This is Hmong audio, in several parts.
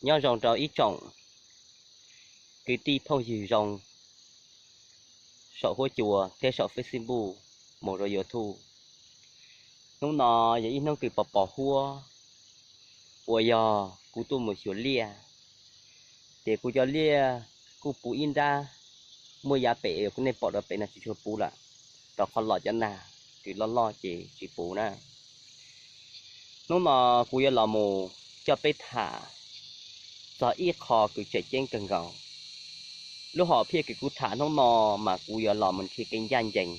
Nyob zoo rau ib tsoom kwv tij phooj ywg zoo saum huab cua thiab saum Facebook mus rau YouTube. Hnub no yog ib hnub kws pos pos huab uas yog kuv tuaj mus xyuas liaj, ces kuv cov liaj kuj puv ib nrab, muaj yav pem uas kuv nej pom rau pem no tsis tshua puv lawm, rau qhov los cov nag kws loj loj ces tsis puv na. Hnub no kuv yuav los mus coj peb tham txog ib qho kws tseem ceeb kawg nkaus. Lub hom phiaj kws kuv tham hnub no mas kuv yuav los mus nrhiav kev ncaj ncees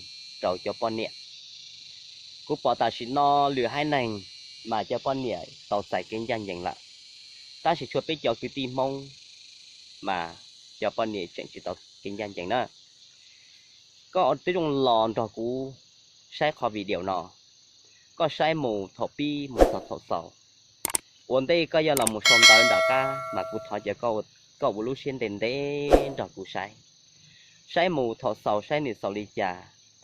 rau cov poj niam. Kuv pom tam sim no lwm haiv neeg mas cov poj niam tau txais kev ncaj ncees lawm, tab sis tshuav peb cov kwv tij Hmoob mas cov poj niam tseem tsis tau kev ncaj ncees na. Koj twb zoo los nrog kuv saib qhov video no, koj saib mus thaum pib mus txog thaum xaus. Ua ntej koj yuav los mus sau ntawv nram qab mas kuv thov caw koj ua lub siab ntev ntev nrog kuv saib. Saib mus thaum xaus saib nws xaus li cas,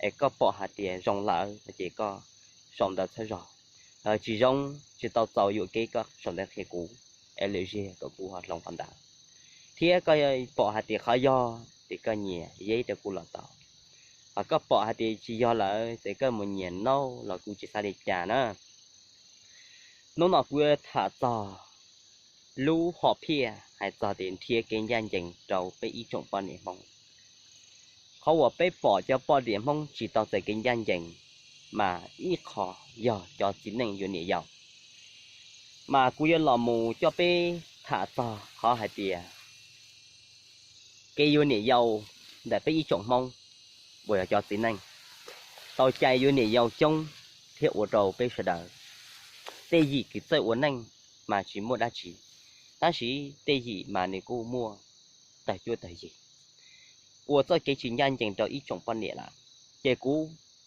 es koj pom hais tias zoo lawm no ces koj sau ntawv txhawb zog. Tsis zoo, tsis tau txaus yuam kev koj sau ntawv qhia kuv, es lwm zaug kom kuv ho hloov qhov ntawd. Thiab koj pom hais tias qhov yog ces koj nias yeb rau kuv los tau. Ho koj pom hais tias tsis yog lawm ces koj mus nias no los kuv tsis xav li cas na. Hnub no kuv yuav tham txog lub hom phiaj hais txog tias nrhiav kev ncaj ncees rau peb ib tsoom poj niam Hmoob. Qhov uas peb pom cov poj niam Hmoob tsis tau txais kev ncaj ncees mas ib qho yog cov txiv neej yuav niam yau. Mas kuv yuav los mus coj peb tham txog qhov hais tias kev yuav niam yau ntawm peb ib tsoom Hmoob uas yog cov txiv neej tau cai yuav niam yau coob thiab ua rau peb sawv daws tej yim kws txawj ua neej mas tsis muaj dab tsi, tab sis tej yim mas nws kuj muaj tawg cuab tawg yig, ua txoj kev tsis ncaj ncees rau ib tsoom poj niam lawm. Ces kuv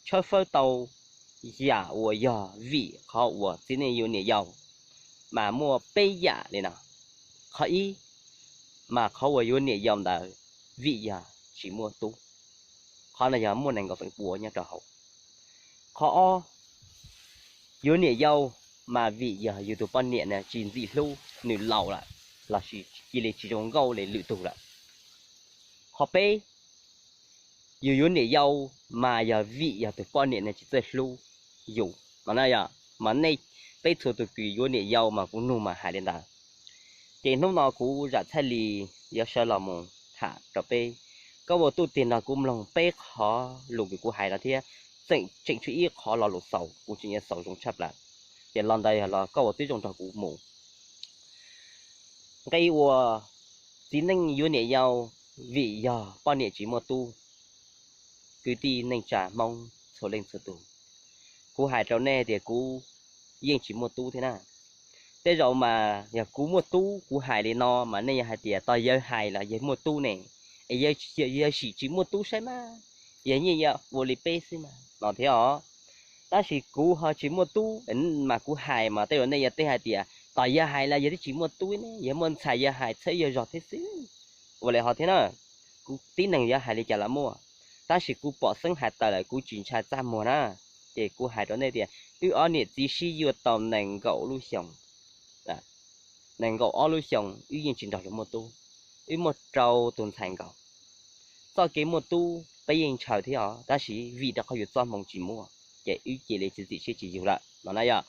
tshawb fawb tau yam uas yog vim qhov uas txiv neej yuav niam yau mas muaj peb yam li no. Qhov ib, mas qhov uas yuav niam yau ntawd vim yog tsis muaj tub, qhov no yog muaj nees nkaum feem pua nyob rau hauv. Qhov ob, yuav niam yau mas vim yog yus tus poj niam na tsis ntxim hlub, nws laus lawm lossis cia li tsis zoo nkauj li lwm tug lawm. Qhov peb, yus yuav niam yau mas yog vim yog tus poj niam na tsis txawj hlub yus no na. Yog mas nej, peb txhua tus kws yuav niam yau mas kuv nug mas hais li ntawd. Ces hnub no kuv zam txhaj li yuav sawv los mus tham rau peb, koj ua tuj tig nrog kuv mloog peb qhov lus kws kuv hais no thiab. Tseem tseem tshuav ib qhov lo lus xaus kuv tseem yuav xaus zoo tshaj plaws. Ces los ntawd yog los koj ua tib zoo nrog kuv mus. Nqe uas txiv neej yuav niam yau vim yog poj niam tsis muaj tub. Kwv tij neej tsa Hmoob txhua leej txhua tus, kuv hais rau nej tias kuv yeej tsis muaj tub thiab na. Tej zaum mas yog kuv muaj tub kuv hais li no mas nej yuav hais tias tos yawg hais los yawg muaj tub ne, es yawg sim tsis muaj tub saib mas, yawg yeej yuav ua li peb xwb mas no thiab os. Tab sis kuv ho tsis muaj tub mas kuv hais mas tej zaum nej yuav teb hais tias tos yawg hais los yawg twb tsis muaj tub ne, yawg muaj ntxhais yawg hais txhawb yawg zog thiab xwb. Ua li ho thiab na, kuv tib neeg yuav hais li cas los muaj, tab sis kuv pom xeeb hais tawm lawm kuv tsis ntshai txaj muag na. Ces kuv hais rau nej tias wb ob niam txiv sib yuav tau nees nkaum lub xyoo, nees nkaum ob lub xyoo wb yeej tsis nrog luag muaj tub, wb muaj rau tus ntxhais nkaus. Txoj kev muaj tub peb yeej ntshaw thiab os, tab sis vim rau qhov yus txoj hmoo tsis muaj, ces wb cia li txiav txim siab tsis yug lawm no na yog.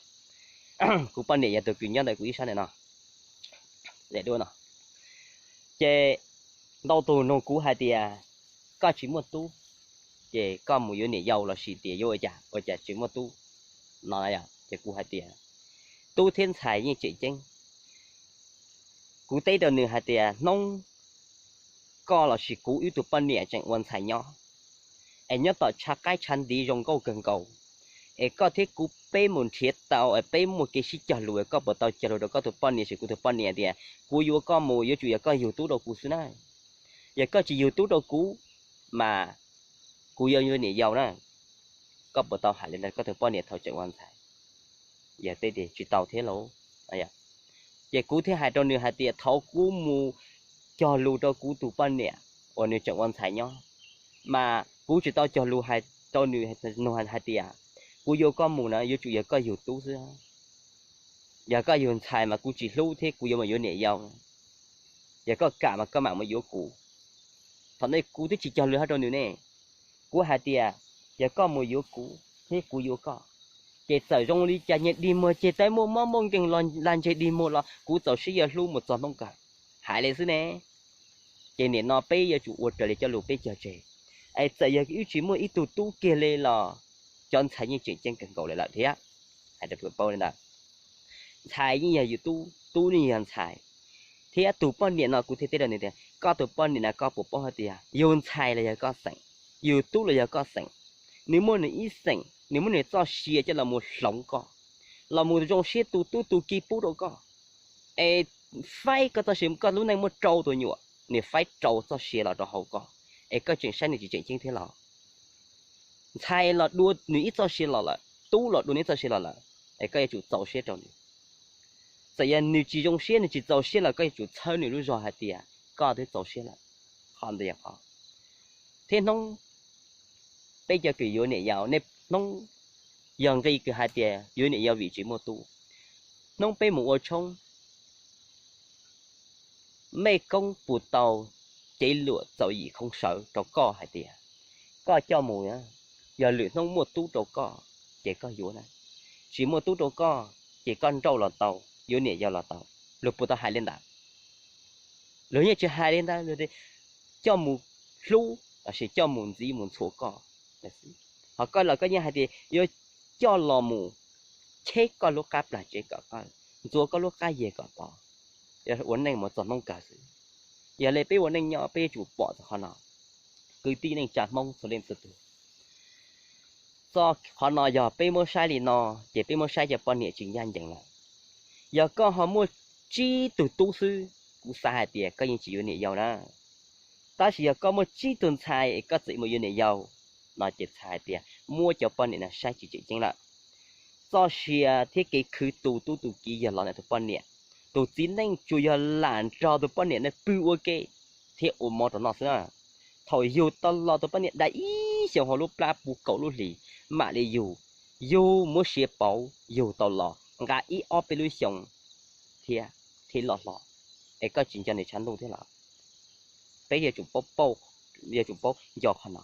Kuv poj niam yog tus kws nyob ntawm kuv ib sab ntawm no, daim duab no. Ces ntau tus nug kuv hais tias koj tsis muaj tub, ces koj mus yuav niam yau lossis tias yuav ua cas ua cas tsis muaj tub no. Ces kuv hais tias tub thiab ntxhais yeej tseem ceeb. Kuv teb rau nws hais tias hnub koj lossis kuv wb tus poj niam tseem ua ntxhais nyob, es nyob tom tshav qaib tshav ntiv zoo nkauj kawg nkaus, es koj thiab kuv peb mus nrhiav tau es peb muaj kev sib cog lus, koj puas tau cog lus rau koj tus poj niam, sis kuv tus poj niam tias kuv yuav koj mus yuav tsum yog koj yug tub rau kuv xwb na. Yog koj tsis yug tub rau kuv mas kuv yuav yuav niam yau na. Koj puas tau hais li ntawd koj tus poj niam thaum tseem ua ntxhais? Yog teb tias tsis tau thiab lauj. Ces kuv thiaj hais rau nws hais tias thaum kuv mus cog lus rau kuv tus poj niam uas nws tseem ua ntxhais nyob, mas kuv tsis tau cog lus hais rau nws, nug hais tias kuv yuav koj mus na yuav tsum yog koj yug tub xwb. Yog koj yug ntxhais mas kuv tsis hlub thiab kuv yuav mus yuav niam yau. Yog koj kam mas koj mam mus yuav kuv. Thaum ntawd kuv twb tsis cog lus hais rau nws ne. Kuv hais tias yog koj mus yuav kuv thiab kuv yuav koj, ces txawm zoo li cas nyias dig muag ces tau muaj mob muaj nkeeg los lag ntseg dig muag los kuv txaus siab yuav hlub mus txog hnub kawg. Hais li xwb ne. Ces nim no peb yuav tsum ua raws li cov lus peb cog tseg. Es txawm yog wb tsis muaj ib tug tub kiag li los cov ntxhais yeej tseem ceeb kawg nkaus li lawm thiab. Hais rau peb paub li ntawd, ntxhais yeej yog yus tub, tub yeej yog ntxhais. Thiab tus poj niam no kuv thiaj teb rau nws tias koj tus poj niam no koj puas paub hais tias yus ntxhais los yog koj xeem, yus tub los yog koj xeem, nws muaj nws ib xeem, nws muab nws txoj sia coj los mus hloov koj, los mus zoo siab tu tub tu ki pub rau koj, es faib koj txoj sia, koj lub neej muaj rau tus nyuam, nws faib rau txoj sia los rau hauv koj, es koj tseem saib nws tsis tseem ceeb thiab los? Ntxhais los dua nws ib txoj sia los lawm, tub los dua nws ib txoj sia los lawm, es koj yuav tsum txaus siab rau nws. Txawm yog nws tsis zoo siab, nws tsis txaus siab los koj yuav tsum txhawb nws lub zog hais tias koj twb txaus siab lawm. Qhov ntawd yog qhov. Thiab hnub peb cov kws yuav niam yau, nej hnub yog nqi kws hais tias yuav niam yau vim tsis muaj tub. Hnub peb mus ua tshoob, mej koob puas tau cev luam txaus yim khoob sawv rau koj hais tias koj coj mus, yog lwm hnub muaj tub rau koj ces koj yuav na, tsis muaj tub rau koj ces koj nrauj los tau, yuav niam yau los tau. Luag puas tau hais li ntawd? Luag yeej tsis hais li ntawd, luag tias coj mus hlub lossis coj mus ntxiv mus ntxhua koj. Ho koj los koj yeej hais tias yuav coj los mus cheb koj lub qab plag tsev kom koj, ntxuav koj lub qab yag kom pom, ua neej mus txog hnub kawg xwb. Yog li peb ua neej nyob peb yuav tsum pom txog qhov no. Kwv tij neej tsa Hmoob txhua leej txhua tus, txog qhov no yog peb muab saib li no, ces peb muab saib cov poj niam tsis ncaj ncees lawm. Yog koj ho muaj tsib tug tub xwb, kuv xav hais tias koj yeej tsis yuav niam yau na. Tab sis yog koj muaj tsib tug ntxhais es koj txawm mus yuav niam yau, no ces txhais hais tias muab cov poj niam no saib tsis tseem ceeb lawm. Txoj sia thiab kev khwv tu tub tu kiv yog los ntawm tus poj niam. Tus txiv neej tsuas yog lam nrog tus poj niam no pw ua ke thiab ua mov rau noj xwb na. Thaum yug tau los tus poj niam da ib xyoos hauv lub plab puv kaum lub hlis mam li yug, yug muab siav pauv yug tau los nqa ib ob peb lub xyoo thiab thiaj loj hlo, es koj tsis nco nws tshav ntuj thiab los? Peb yuav tsum paub, yuav tsum paub nco qhov no.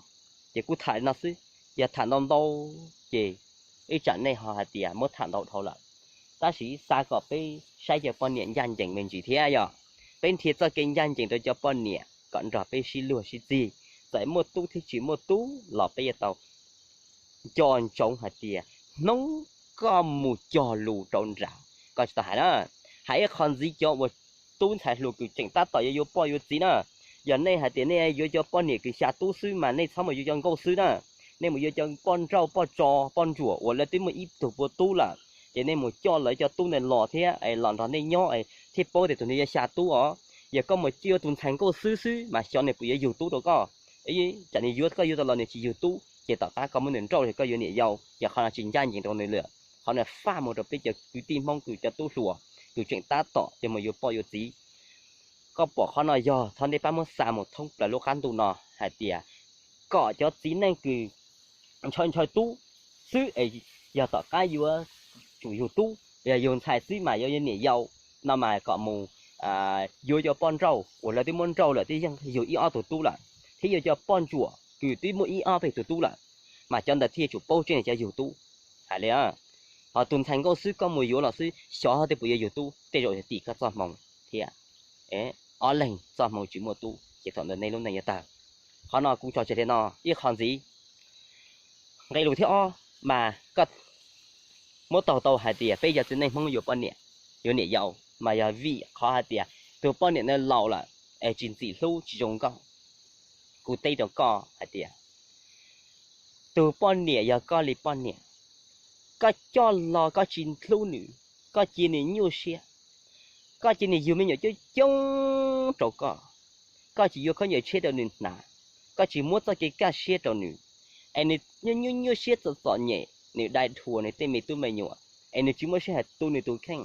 Ces kuv tham li no xwb, yog tham ntau ntau ces ib tsam nej ho hais tias muab tham ntau dhau lawm. Tab sis xav kom peb saib cov poj niam ncaj ncees me ntsis thiab yog peb nrhiav txoj kev ncaj ncees rau cov poj niam kom nrog peb sib luag sib txig, txawm muaj tub thiab tsis muaj tub los peb yuav tau nco ntsoov hais tias hnub koj mus cog lus rau nram, koj tsis tau hais na. Hais ib qho ntxiv, cov uas tub ntxhais hluas kws tseem tab tom yuav yuav poj yuav txiv na, yog nej hais tias nej yuav cov poj niam kws xya tub xwb mas nej txhob mus yuav cov nkauj xwb na. Nej mus yuav cov poj nrauj poj tso poj ntsuam uas lawv twb muaj ib tug puas tub lawm, ces nej mus coj lawv cov tub ntawd los thiab los nrog nej nyob thiaj paub tias tus nws yuav xya tub os. Yog koj mus coj yuav tus ntxhais nkauj xwb xwb mas xyov nws puas yuav yug tub rau koj. Tsam nws yuav koj yuav tau los nws tsis yug tub ces tom qab koj muab nws nrauj los koj yuav niam yau, ces qhov no tsis ncaj ncees rau nws lawm. Qhov no faj mus rau peb cov kwv tij Hmoob kws cov tub hluas kws tseem tab tom yuav mus yuav poj yuav txiv. Koj pom qhov no yog thov nej pab muab xa mus thoob plaws lub qab ntuj no hais tias kom cov txiv neej kws ntshaw ntshaw tub xwb es yog tom qab yuav tsum yug tub, yog yug ntxhais xwb mas yuav yuav niam yau, no mas kom mus yuav cov poj nrauj uas lawv twb muab nrauj lawm twb yeej yug ib ob tug tub lawm, thiab yuav cov poj ntsuam kws twb muaj ib ob peb tug tub lawm, mas cov ntawd thiaj yuav tsum paub tseeb cov yug tub. Hais li, ho tus ntxhais nkauj xwb koj mus yuav los xwb xyov ho twb puas yuav yug tub, tej zaum yog tim koj txoj hmoo thiab. Ob leeg txoj hmoo tsis muaj tub ces thaum ntawd nej lub neej yuav tawg. Qhov no kuv tso tseg li no ib qho ntxiv. Nqe lus thib ob mas koj muab taug tau hais tias peb cov txiv neej Hmoob yuav poj niam, yuav niam yau mas yog vim qhov hais tias tus poj niam ntawd laus lawm es tsis ntxim hlub tsis zoo nkauj. Kuv teb rau koj hais tias tus poj niam yog koj li poj niam, koj coj los koj tsis hlub nws, koj cia nws nyuaj siab, koj cia nws yug me nyuam coob coob rau koj, koj tsis yuav khaub ncaws tsheb rau nws hnav, koj tsis muab txoj kev kaj siab rau nws, es nws nyuaj nyuaj siab txom txom nyem, nws dai dhuas nws tej me tub me nyuam, es nws tsis muaj sij hawm tu nws tus kheej,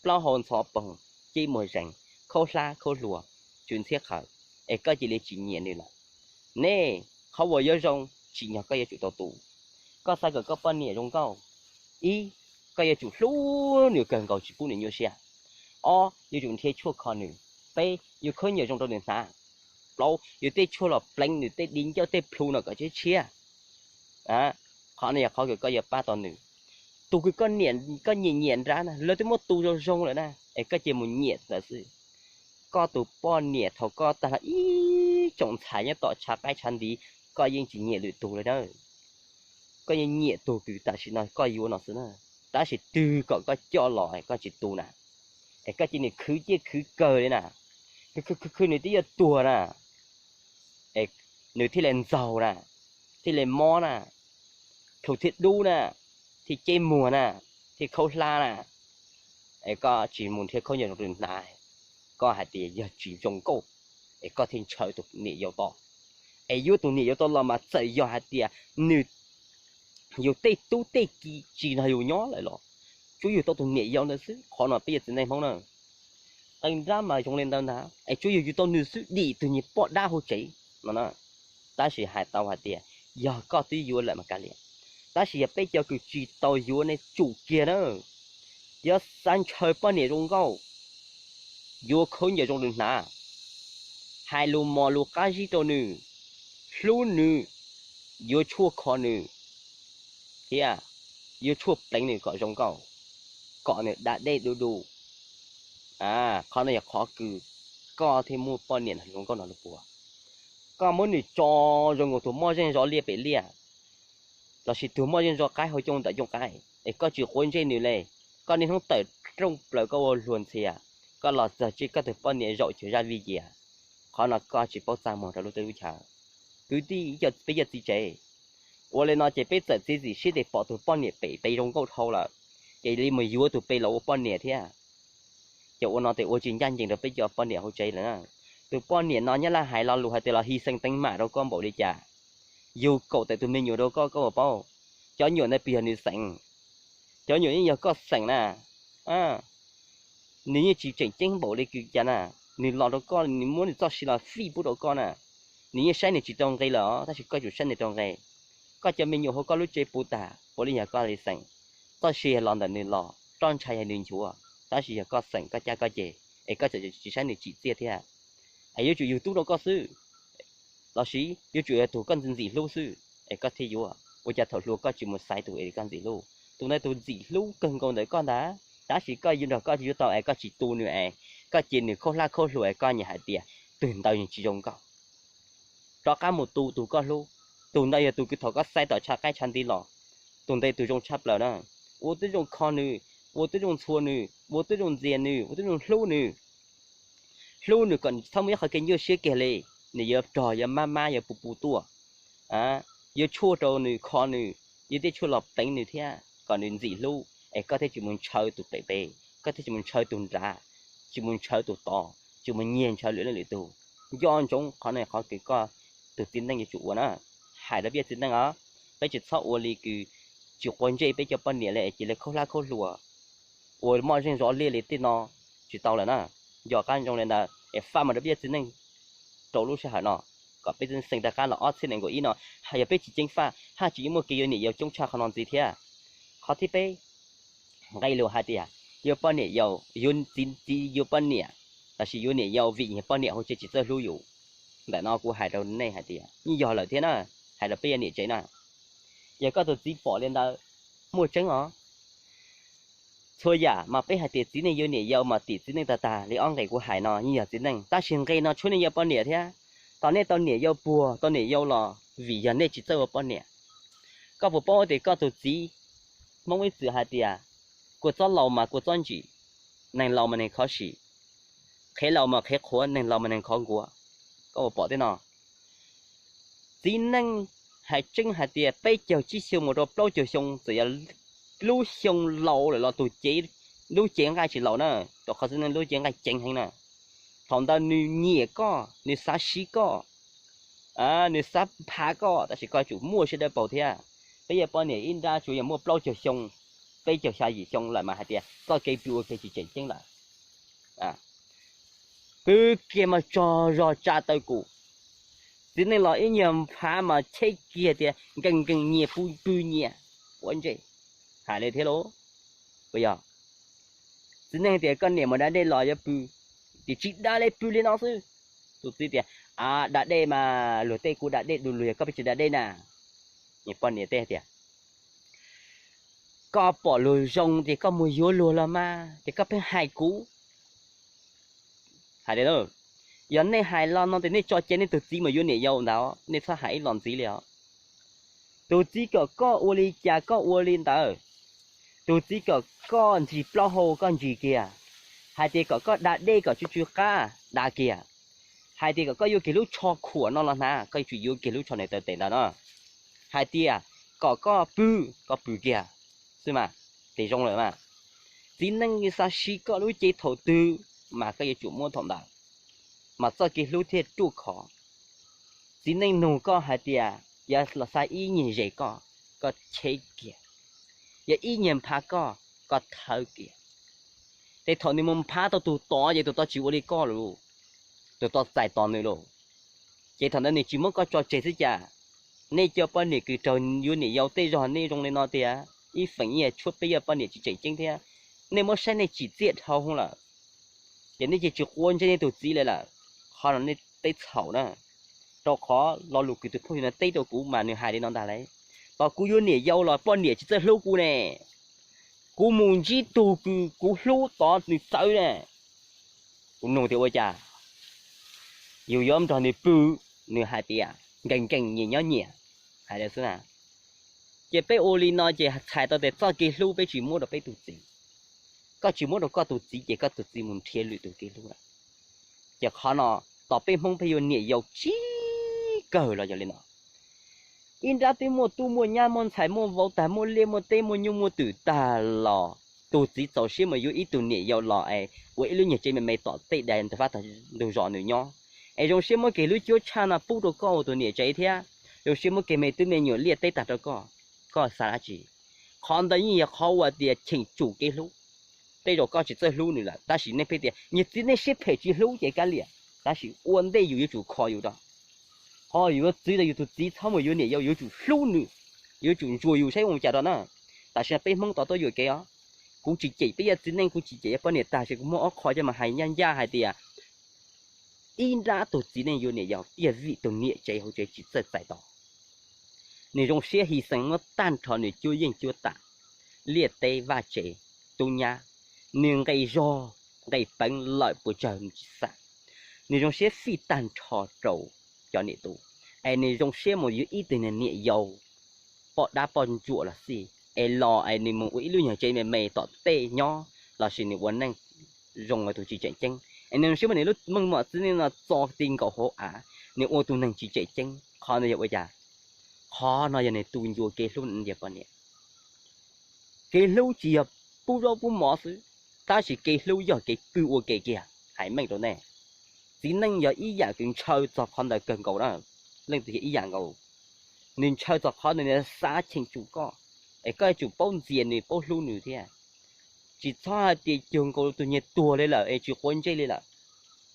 plaub hau ntxhov poog, cej muag zeeg, khaub hlab khaub hluas, tsw ntxhiab qhawv, es koj cia li tsis nyiam nws lawm. Nej, qhov uas yuav zoo, tsim nyog koj yuav tsum tau tu. Koj xav kom koj poj niam zoo nkauj, ib, koj yuav tsum hlub nws kawg nkaus tsis pub nws nyuaj siab. Ob, yuav tsum nrhiav tshuaj kho nws, Peb, yus khaub ncaws zoo rau nws hnav. Plaub, yus tej tshuaj los pleev nws tej di ncauj tej plhu no kom tshiab tshiab. Qhov no yog qhov kws koj yuav pab tau nws. Tus kws koj nyiam nyiam nrad na, lawv twb muab tu zoo zoo lawm na, es koj cia mus nyiam lawm xwb. Koj tus poj niam thaum koj tag los ib tsoom ntxhais nyob tom tshav qaib tshav ntiv, koj yeej tsis nyiam lwm tus li na. Koj yeej nyiam tus kws tam sim no koj yuav no xwb na. Tab sis twg kom koj coj los koj tsis tu na, es koj cia nws khwv ciaj khwv kawg li na. Khwv khwv khwv khwv nws twb yuav tuag na, es nws thiaj li ntxaug na, thiaj li mob na, plhu thiaj dub na, thiaj ceb muag na, thiaj khaub hlab na. Es koj tsis mus nrhiav khaub ncaws zoo rau nws hnav, koj hais tias yog tsis zoo nkauj, es koj thiaj ntshaw tus niam yau tod. Es yuav tus niam yau tod los mas txawm yog hais tias nws, yus tej tub tej ki tsis nrog yus nyob lawm los tsuav yug tau tus niam yau ntawd xwb. Qhov no peb yog txiv neej Hmoob na, qee nrab mas zoo li ntawd ntag, es tsuav yug yug tau nws xwb dim tus niag poj dab hauv tsev no na. Tab sis hais tau hais tias yog koj twb yuav lawm mas kav liam. Tab sis yog peb cov kws tsis tau yuav nej tsum kiag na, yuav xav ntshaw poj niam zoo nkauj, yuav khaub ncaws zoo rau hnav, hais lus mos lus qab zib rau nws, hlub nws, yuav tshuaj kho nws, thiab yuav tshuaj pleev nws kom zoo nkauj, kom nws da dej du du. Qhov no yog qhov kws koj thiaj muaj poj niam zoo nkauj no lub puag. Koj muab nws tso zoo nkaus tus moj zeej zov liaj pem liaj, lossis tus moj zeej zov qaib hauv cooj ntawm cooj qaib, es koj tsis quav ntsej nws li. Koj niaj hnub tawm rooj plaws koj ua luag ntxhias, koj los txog tsev koj tus poj niam zaum cuag zaj vij yias. Qhov no koj tsis paub txaj muag rau lub teb lub chaw. Kwv tij, peb yog txiv tsev, ua li no ces peb txawm txiav txim siab tias pom tus poj niam pem pem zoo nkauj dhau lawm, ces li mus yuav tus pem los ua poj niam thiab. Ces ua no ces ua tsis ncaj ncees rau peb cov poj niam hauv tsev lawm na. Tus poj niam no nyob laj hais lo lus hais tias los hy sinh tính mạng rau koj npaum li cas, yug kaum tawm tus me nyuam rau koj, koj puas paub? Cov nyuam ntawd puas yog nws xeem? Cov nyuam yeej yog koj xeem na. Nws yeej tsis tseem ceeb npaum li kws cas na. Nws los rau koj, nws muab nws txoj sia los fij pub rau koj na. Nws yeej saib nws tsis rau nqi lawm os, tab sis koj yuav tsum saib nws rau nqi. Koj cov me nyuam hauv koj lub tsev puv tag puav leej yog koj li xeem. Txoj sia los ntawm nws los, roj ntsha yog nws nchuav, tab sis yog koj xeem koj cab koj ceg, es koj txawm tsis saib nws tsim txiaj thiab. Es yuav tsum yug tub rau koj xwb, lossis yuav tsum yog tus koj ntxim ntxim hlub xwb es koj thiaj yuav. Ua cas thaum hluas koj tsis mus xaiv tus es koj ntxim hlub? Tus ntawd tus ntxim hlub kawg nkaus ntawm koj ntag, tab sis koj yuav nrog koj yuav tau es koj tsis tu nws es koj cia nws khaub hlab khaub hluas es koj nyiam hais tias tus ntawd nws tsis zoo nkauj. Rov qab mus tu tus koj hlub. Tus ntawd yog tus kws thaum koj xaiv tom tshav qaib tshav ntiv los, tus ntawd tus zoo tshaj plaws na. Ua tib zoo kho nws, ua tib zoo ntxhua nws, ua tib zoo ntxias nws, ua tib zoo hlub nws. Hlub nws kom nws txhob muaj ib qhov kev nyuaj siab kiag li. Nws yuav rog, yuav mab mab, yuav puv puv tuaj. Yuav tshuaj rau nws, kho nws, yuav tej tshuaj los pleev nws thiab kom nws ntxim hlub es koj thiaj tsis mus ntshaw tus pem pem, koj thiaj tsis mus ntshaw tus nrad, tsis mus ntshaw tus tod, tsis mus nyiag ntshaw lwm leej lwm tug. Nco ntsoov qhov no qhov kws koj tus txiv neej yuav tsum ua na. Hais rau peb txiv neej os, peb tsis txhob ua li kws tsis quav ntsej peb cov poj niam li es cia li khaub hlab khaub hluas, ua moj zeej zov liaj li tej no, tsis tau lawm na. Nco qab zoo li ntawd es faj mus rau peb cov txiv neej rau lub sij hawm no, kom peb txiv neej xeem rov qab los ob txhiab nees nkaum ib no, yog peb tsis ceev faj haj tseem yuav muaj kev yuav niam yau coob tshaj qhov no ntxiv thiab. Qhov thib peb, nqe lus hais tias yuav poj niam yau, yuav txiv, txiv yuav poj niam, lossis yuav niam yau vim yog poj niam hauv tsev tsis txawj hlub yus. Ntawm no kuv hais rau nej hais tias yeej yog lawm thiab na, hais rau peb yog niam tsev na. Yog koj tus txiv pom li ntawd, muaj tseeb os. Txhua yam mas peb hais tias txiv neej yuav niam yau mas tim txiv neej tag tag li ob nqe kuv hais no yeej yog txiv neej, tab sis nqe no tshuav nej yuav poj niam thiab. Thaum nej tau niam yau puag, tau niam yau los vim yog nej tsis txawj ua poj niam. Koj puas paub tias koj tus txiv, Hmoob ib txwm hais tias kua txob laus mas kua txob ntsim, neeg laus mas neeg khov sim, qhev laus mas qhev qhuav, neeg laus mas neeg khov nkuav. Koj puas pom tej no? Txiv neej hais tseeb hais tias peb caug tsib xyoo mus rau plaub caug xyoo txawm yog lub xyoo laus lawm los tus cev, lub cev nqaij tsis laus na, rau qhov txiv neej lub cev nqaij ceev heev na. Thaum ntawd nws nyiam koj, nws xav siv koj, nws xav phav koj, tab sis koj yuav tsum muaj siab dawb paug thiab. Peb yog poj niam ib nrab tsuas yog muaj plaub caug xyoo, peb caug xya yim xyoo lawm mas hais tias txoj kev pw ua ke tsis tseem ceeb lawm. Pw kiag mas tsaug zog tsa taw kum, txiv neej los ib nyuag phav mas cheb kiag tias nkees nkees nyias pw pw nyias, quav ntsej, hais li thiab lauj. Puas yog? Txiv neej tias koj niam mus da dej los yuav pw, Tiam tsis dag li, pw li no xwb. Tus txiv tias, A, da dej mas luag tej kuv da dej du lug, yog koj pheej tsis da dej na. Poj niam teb tias, Koj pom luag zoo ces koj mus yuav luag los mas, ces koj pheej hais kuv. Hais tias, Yog nej hais los no ces nej tso cai nej tus txiv mus yuav niam yau ntawd, nej txhob hais ib los ntxiv li os. Tus txiv kom koj ua li cas koj ua li ntawd. Tus txiv kom koj ntsis plaub hau koj ntsis kiag, hais tias kom koj da dej kom tsw tsw qab da kiag, hais tias kom koj yuav kiag lub tsho khuam no los hnav, koj yuav tsum yuav kiag lub tsho niam taw tes ntawd no, hais tias kom koj pw, koj pw kiag xwb mas, ces zoo lawm mas. Txiv neej xav siv koj lub cev thaum twg mas koj yuav tsum muab thaum ntawd, mas txoj kev hlub thiaj ruaj khov. Txiv neej nug koj hais tias yog los xav ib nyuag zes koj, koj cheb kiag, yog ib nyuag nphav koj, koj thawb kiag. Ces thaum nws mus nphav tau tus tod ces tus tod tsis ua li koj lawm, tus tod txais tos nws lawm. Ces thaum ntawd nws tsis muab koj tso tseg xwb cas. Nej cov poj niam kws raug yuav niam yau tej zaug nej zoo li no tiag, ib feem ib yam tshuav peb yog poj niam tsis tseem ceeb thiab, nej muab saib nej tsim txiaj dhau hwv lawm, ces nej ces tsis quav ntsej nej tus txiv li lawm. Qhov no nej teb txhaum na, rau qhov lo lus kws tus phooj ywg no teb rau kuv mas nws hais li no ntag lauj, Tos kuv yuav niam yau los poj niam tsis txawj hlub kuv ne, kuv mus ntsib tug kws kuv hlub tod nws txawv ne, kuv nug tias ua cas, yus yuav nrog nws pw, nws hais tias nkees nkees nyias nyob nyias, hais li xwb na. Ces peb ua li no ces txhais tau tias txoj kev hlub peb tsis muab rau peb tus txiv. Koj tsis muab rau koj tus txiv ces koj tus txiv mus nrhiav lwm tus kev hlub lawm. Ces qhov no, tos peb Hmoob peb yuav niam yau tsib kawg los yog li no. Ib nrab twb muaj tub muaj nyab muaj ntxhais muaj vauv tag, muaj liaj muaj teb muaj nyuj muaj twm tag los tus txiv txaus siab mus yuav ib tug niam yau los es ua ib lub nyuag tsev me me tom tej dais ntug vaj ntug zos nws nyob, es zoo siab muab kiag lub cuab tshaj no pub rau koj ua tus niam tsev thiab zoo siab muab kiag me tub me nyuam liaj teb tag rau koj, koj xav dab tsi? Qhov ntawd yeej yog qhov uas tias cheem tsum kev hlub. Tej zaum koj tsis txawj hlub nws lawm tab sis nej pheej tias niag txiv neej siab phem tsis hlub ces kav liam, tab sis ua ntej yus yuav tsum kho yus rau. Ho yus yuav txwv rau yus tus txiv txhob mus yuav niam yau, yuav tsum hlub nws, yuav tsum ntsuas yus saib ua cas rau na. Tam sim no peb Hmoob tod tuaj yuam kev os. Kuv tsis cem peb yog txiv neej, kuv tsis cem yog poj niam tag, tab sis kuv muab ob qho coj mas hais ncaj ncaj hais tias ib nrab tus txiv neej yuav niam yau tiag vim tus niam tsev hauv tsev tsis txawj txais tos. Nws zoo siab hy sinh muab tag nrho nws cuab yeej cuab tam, liaj teb vaj tsev, tub nyab, nws nqe zog nqe peev lawm puas tsawg nws tsis xam. Nws zoo siab fij tag nrho rau cov niam tub, es nws zoo siab mus yuav ib tug niam yau poj dab poj ntsuam los xij es los es nws mus ua ib lub nyuag tsev me me tom tej nyob lossis nws ua neej zoo ua tus tsis tseem ceeb, es nws zoo siab muab nws lub meej mom txiv neej no txo ti nkaus hauv av, nws ua tus neeg tsis tseem ceeb. Qhov no yog ua cas? Qhov no yog nws tu ncua kev hlub ntiag poj niam. Kev hlub tsis yog pub zaub pub mov xwb, tab sis kev hlub yog kev pw ua ke kiag. Hais meej rau nej, txiv neej yog ib yam kws ntshaw txog qhov ntawd kawg nkaus na. Leej twg yog ib yam nkaus, nws ntshaw txog qhov ntawd nws xav cheem tsum koj, es koj yuav tsum paub ntxias nws paub hlub nws thiab. Tsis txhob hais tias cuag nkaus tus niag tuag li lawm es tsis quav ntsej li lawm.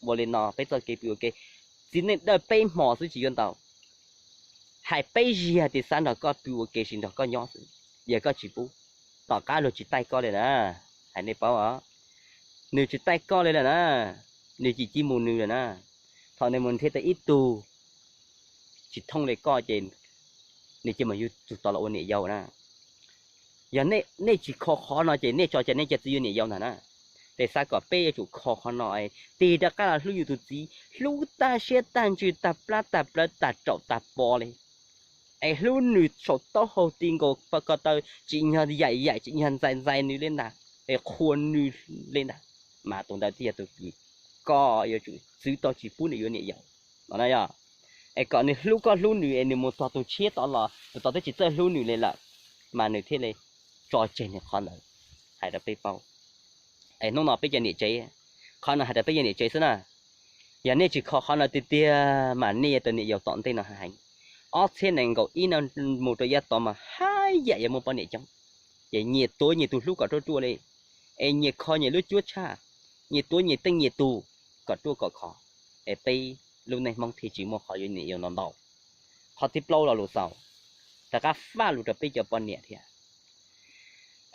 Ua li no peb txoj kev pw ua ke, txiv neej dawj peb hmo xwb tsis yuav ntau. Hais peb zig hais tias xav nrog koj pw ua ke sis nrog koj nyob xwb, yog koj tsis pub, tom qab luag tsis taij koj li na. Hais nej paub os, nws tsis taij koj li lawm na, nws cim ci mus nws lawm na. Thaum nws mus nrhiav tau ib tug tsis thooj li koj ces nws cia mus yuav tus tod los ua niam yau na. Yog nej tsis kho qhov no ces nej tso cai nej cov txiv yuav niam yau ntag na. Ces xav kom peb yuav tsum kho qhov no, tig rov qab los hlub yus tus txiv, hlub tag siab tag ntsws tag plab tag plawv tag raum tag pov li. Es hlub nws saum taub hau ti nkaus ko taw, tsim nyog yaim yaim tsim nyog ntxais ntxais nws li ntag, es qhuas nws li ntag, mas tus ntawd thiaj yog tus kws koj yuav tsum txwv tau tsis pub nws yuav niam yau no na yog. Es kom nws hlub koj hlub nws es nws mus txog tus tshiab tod los tus tod twb tsis txawj hlub nws li lawm, mas nws thiaj li tso tseg nws qhov ntawd. Hais rau peb paub, es hnub no peb cov niam tsev, qhov no hais rau peb cov niam tsev xwb na. Yog nej tsis kho qhov no tiag tiag mas nej yuav tau niam yau tom ntej no heev. Ob txhiab nees nkaum ib no mus rau yav tod mas haj yam yuav muaj poj niam coob, ces nyias tuav nyias tus hlub kom ruaj ruaj li, es nyias kho nyias lub cuab tshaj, nyias tuav nyias teej nyias tus kom ruaj kom khov, es peb lub neej Hmoob thiaj tsis muaj qhov yuav niam yau ntau ntau. Qhov thib plaub lo lus xaus, rov qab faj lus rau peb cov poj niam thiab.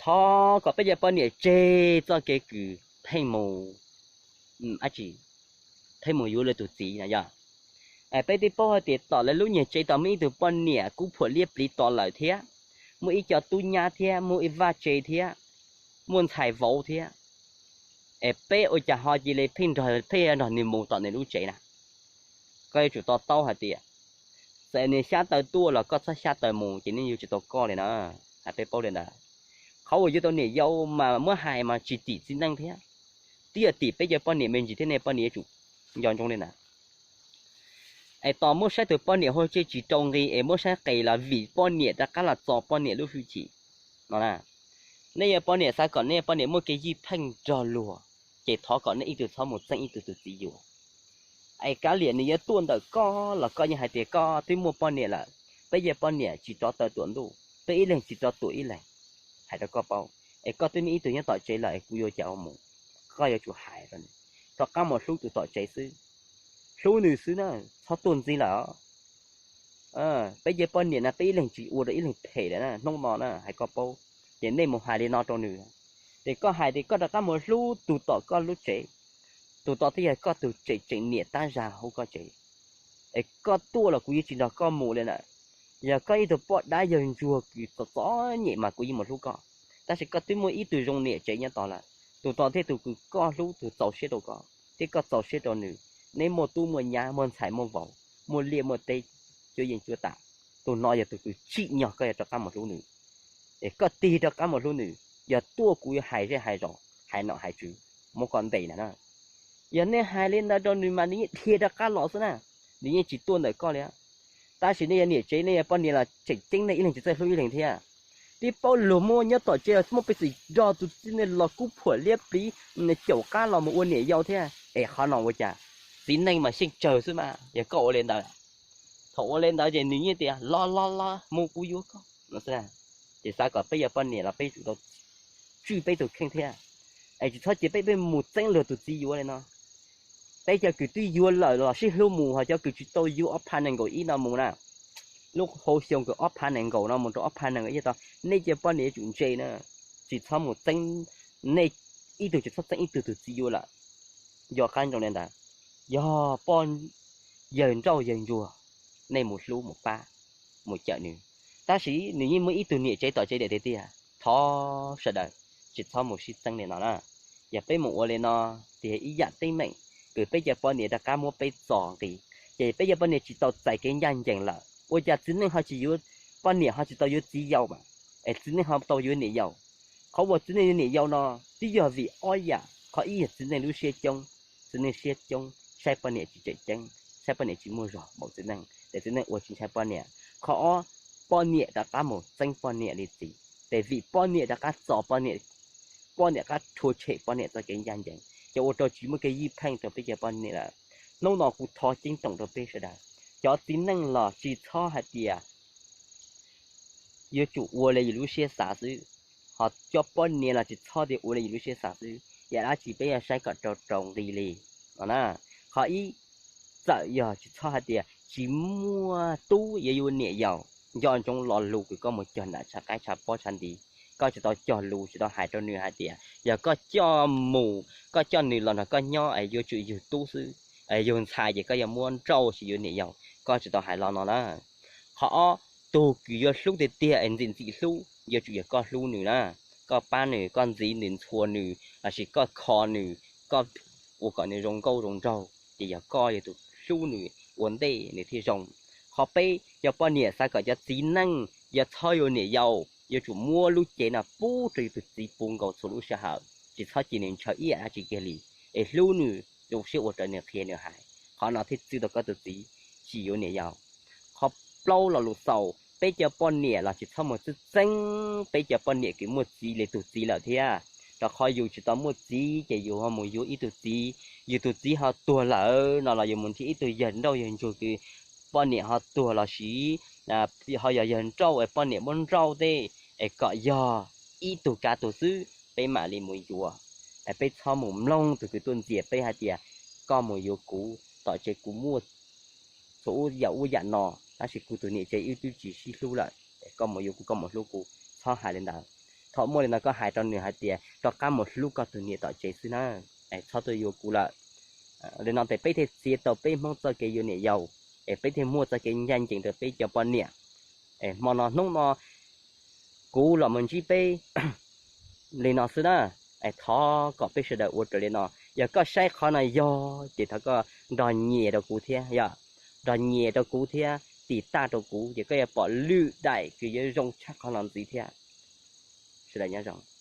Thov kom peb cov poj niam tseg txoj kev kws pheej mus, ua dab tsi, thiaj mus yuav lawv tus txiv no yog. Es peb twb paub hais tias tom lawv lub niag tsev tod muaj ib tug poj niam kub phuam liab pliv tos lawm thiab, muaj ib co tub nyab thiab, muaj ib vaj tse thiab, muaj ntxhais vauv thiab. Es peb ua cas ho cia li pheej nrog, pheej nrog nws mus tom nws lub tsev na? Koj yuav tsum to taub hais tias txawm nws xyab taw tuaj los koj txhob xyab taw mus ces nws yuav tsis tau koj li na. Hais peb paub li ntawd. Qhov uas yuav tau niam yau mas muab hais mas tsis tim txiv neej thiab, twb yog tim peb cov poj niam me ntsis thiab, nej poj niam yuav tsum nco ntsoov li ntawd. Es tos muab saib tus poj niam ua tseg tsis rau nqi es muab saib qis los vim poj niam rov qab los txo poj niam lub hwj chim no na. Nej yog poj niam xav kom nej poj niam muaj kev ywj pheej nrog luag, ces thov kom nej ib tug txhob mus txeeb ib tug tus txiv yuav. Es kav liam nws yuav tuaj ntawm koj los koj yeej hais tias koj twb muaj poj niam lawm, peb yog poj niam tsis rov taw tuam ntuj, peb ib leeg tsis rov tuam ib leeg. Hais rau koj paub, es koj twb muaj ib tug nyob tom tsev lawm es kuv yuav cas ua mus? Koj yuav tsum hais rau nws, rov qab mus hlub tus tom tsev xwb, hlub nws xwb na, txhob tuaj ntxiv lawm. Peb yog poj niam na, peb ib leeg tsis ua rau ib leeg phem lawm na, hnub no na hais koj paub. Ces nej mus hais li no rau nws, ces koj hais tias koj rov qab mus hlub tus tom koj lub tsev, tus tod thiaj yog koj tus tseem tseem niam tab zag hauv koj tsev. Es koj tuaj los kuv yuav tsis nrog koj mus li na. Yog koj ib tug poj dab yawg ntsuag kws txom txom nyem mas kuv yeej mus hlub koj, tab sis koj twb muaj ib tug zoo niam tsev nyob tod lawm, tus tod thiaj tus kws koj hlub tus txaus siab rau koj thiab koj txaus siab rau nws. Neb muaj tub muaj nyab, muaj ntxhais muaj vauv, muaj liaj muaj teb, cuab yeej cuab tam. Tus no yog tus kws tsim nyog koj yuav rov qab mus hlub nws. Es koj tig rov qab mus hlub nws, yog tuaj kuv yuav hais zej hais zos, hais nom hais tswv, muab koj ntes na. Yog nej hais li ntawd rau nws mas nws yeej dhia rov qab los xwb na, nws yeej tsis tuaj ntawm koj li. Tab sis nej yog niam tsev, nej yog poj niam los tseem ceeb nej ib leeg tsis txawj hlub ib leeg thiab. Twb paub luag muaj nyob tom tsev los muaj peev xwm nrog tus txiv neej los kub phuam liab pliv caum qab los mus ua niam yau thiab. Es qhov no ua cas? Txiv neej mas xyeej tsawg xwb mas yog koj ua li ntawd. Thaum ua li ntawd ces nws yeej tias los los los mus kuv yuav koj no xwb. Ces xav kom peb yog poj niam los peb tsum tau tswj peb tus kheej thiab, es tsis txhob cia peb pheej mus txeeb luag tus txiv yuav li no. Peb cov kws twb yuav lawm los sib hlub mus, ho cov kws tsis tau yuav ob phav nees nkaum ib no mus na, lub hauv xyoo kws ob phav nees nkaum no mus rau ob phav nees nkaum ib tod, nej cov poj niam yuav tsum ntse na, tsis txhob mus txeeb, nej ib tug tsis txhob txeeb ib tug tus txiv yuav lawm. Nco qab ntsoov li ntawd, yog poj yawg nrauj yawg ntsuag, nej mus hlub mus pab, mus cawm nws. Tab sis nws yeej muaj ib tug niam tsev tom tsev tiag tiag, thov sawv daws tsis txhob mus sib txeeb li no na. Yog peb mus ua li no, tiag ib yam teeb meem kws peb cov poj niam rov qab muab peb txo nqi, ces peb cov poj niam tsis tau txais kev ncaj ncees lawm. Ua cas txiv neej ho tsis yuav, poj niam ho tsis tau yuav txiv yau mas, es txiv neej ho tau yuav niam yau? Qhov uas txiv neej yuav niam yau no twb yog vim ob yam, qhov ib yog txiv neej lub siab coob, txiv neej siab coob saib poj niam tsis tseem ceeb, saib poj niam tsis muaj zog npaum txiv neej, ces txiv neej ua tsis ntshai poj niam. Qhov ob, poj niam rov qab mus txeeb poj niam li txiv, ces vim poj niam rov qab txo poj niam, poj niam rov qab rhuav tshem poj niam txoj kev ncaj ncees, ces ua rau tsis muaj kev ywj pheej rau peb cov poj niam lawm. Hnub no kuv thov ceeb toom rau peb sawv daws, cov txiv neej los tsis txhob hais tias yuav tsum ua li yus lub siab xav xwb, ho cov poj niam los tsis txhob tias ua li yus lub siab xav xwb, yam dab tsi peb yuav saib kom rau rau nqi li no na. Qhov ib, txawm yog tsis txhob hais tias tsis muaj tub yuav yuav niam yau, nco ntsoov lo lus kws koj mus cog nram tshav qaib tshav pob tshav nti, koj tsis tau cog lus tsis tau hais rau nws hais tias yog koj coj mus, koj coj nws los nrog koj nyob es yuav tsum yug tub xwb, yug ntxhais ces koj yuav muab nrauj tsis yuav niam yau, koj tsis tau hais lo no na. Qhov ob, tug kws yuav hlub tiag tiag es ntxim ntxim hlub yuav tsum yog koj hlub nws na, koj pab nws, koj ntxiv nws, ntxhua nws lossis koj kho nws, koj ua kom nws zoo nkauj zoo nraug, ces yog koj yog tus hlub nws ua ntej nws thiaj zoo. Qhov peb, cov poj niam xav kom cov txiv neej yuav txhob yuav niam yau, yuav tsum muab lub cev no pub rau yus tus txiv puv nkaus txhua lub sij hawm, tsis txhob cia nws ntshaw ib yam dab tsi kiag li, es hlub nws, zoo siab ua raws nws qhia nws hais, qhov no thiaj txwv tau koj tus txiv tsis yuav niam yau. Qhov plaub, lo lus xaus, peb cov poj niam los tsis txhob mus txeeb txeeb peb cov poj niam kws muaj txiv li tus txiv lawm thiab, rau qhov yus tsis tau muaj txiv ces yus ho mus yuav ib tug txiv, yus tus txiv ho tuag lawm no los yus mus nrhiav ib tug yawg nrauj yawg ntsuag kws poj niam ho tuag lossis ho yog yawg nrauj es poj niam muab nrauj tej, es kom yog ib tug kav tug xwb peb mam li mus yuav. Es peb txhob mus mloog tus kws tuaj ntxias peb hais tias koj mus yuav kuv tom tsev kuv muaj txhua yam ub yam no, tab sis kuv tus niam tsev wb twb tsis sib hlub lawm, koj mus yuav kuv, koj mus hlub kuv. Txhob hais li ntawd. Thaum muaj li ntawd koj hais rau nws hais tias rov qab mus hlub koj tus niam tom tsev xwb na, txhob tuaj yuav kuv lawm. Li no ces peb thiaj txiav tau peb Hmoob txoj kev yuav niam yau, es peb thiaj muaj txoj kev ncaj ncees rau peb cov poj niam. Es hmo no hnub no kuv los mus ntsib peb li no xwb na. Es thov kom peb sawv daws ua raws li no. Yog koj saib qhov no yog ces thov koj nrog nyiam rau kuv thiab, yog nrog nyiam rau kuv thiab, tiv tauj rau kuv ces koj yuav pom lwm daim kws yuav zoo tshaj qhov no ntxiv thiab. Sawv daws nyob zoo.